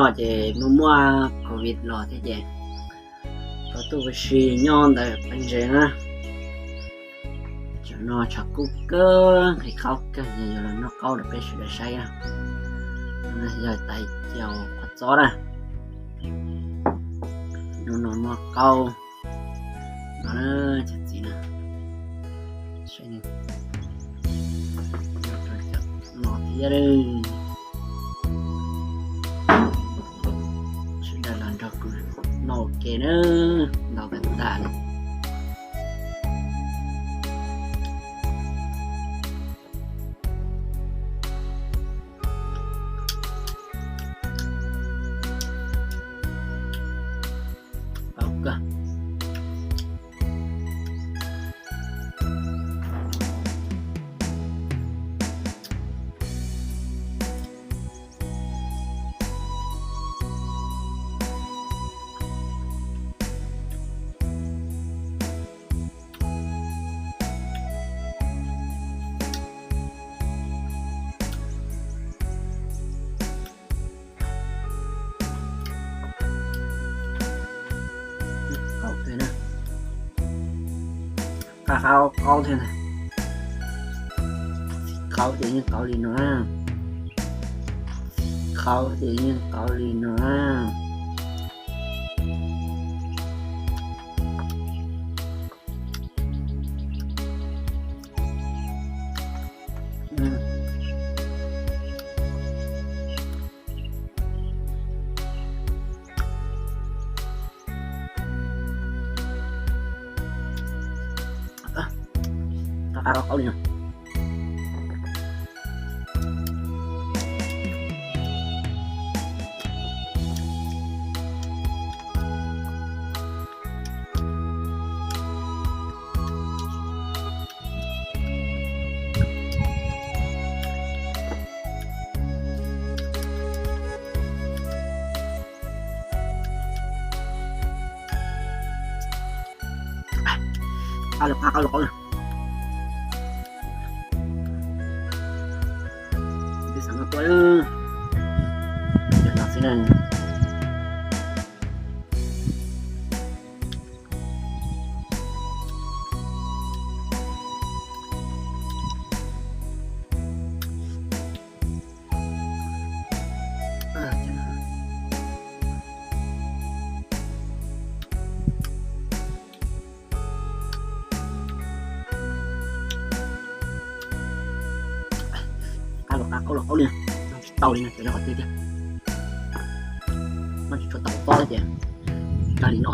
Ces muaj muaj covid los thiab ces tau tuaj ua si nyob ntawm peb ntses na. Tam no tshav kub kawg, nqhis qaub kawg, ces yuav los noj qaub rau peb sawv daws saib na. Yog tais caus qhov txob na. Hnub no noj qaub no na, cov txiv na. Saib no thiab, sawv daws los nrog kuv noj ua ke na, ntaus tas tas na. Qaub kawg. Qaub thiab na. Qab qaub thiab na. Qaub ces yeej qaub li no na. Qaub ces yeej qaub li no na. Qab qaub li no. Qab li qab qaub li qaub na. Tis xav no tuaj, no xwb na. Qab los qab qaub los qaub li, tsis tau li no, cov no qhov twg tiag. Noj tsis tshua tau pob ces kag li no.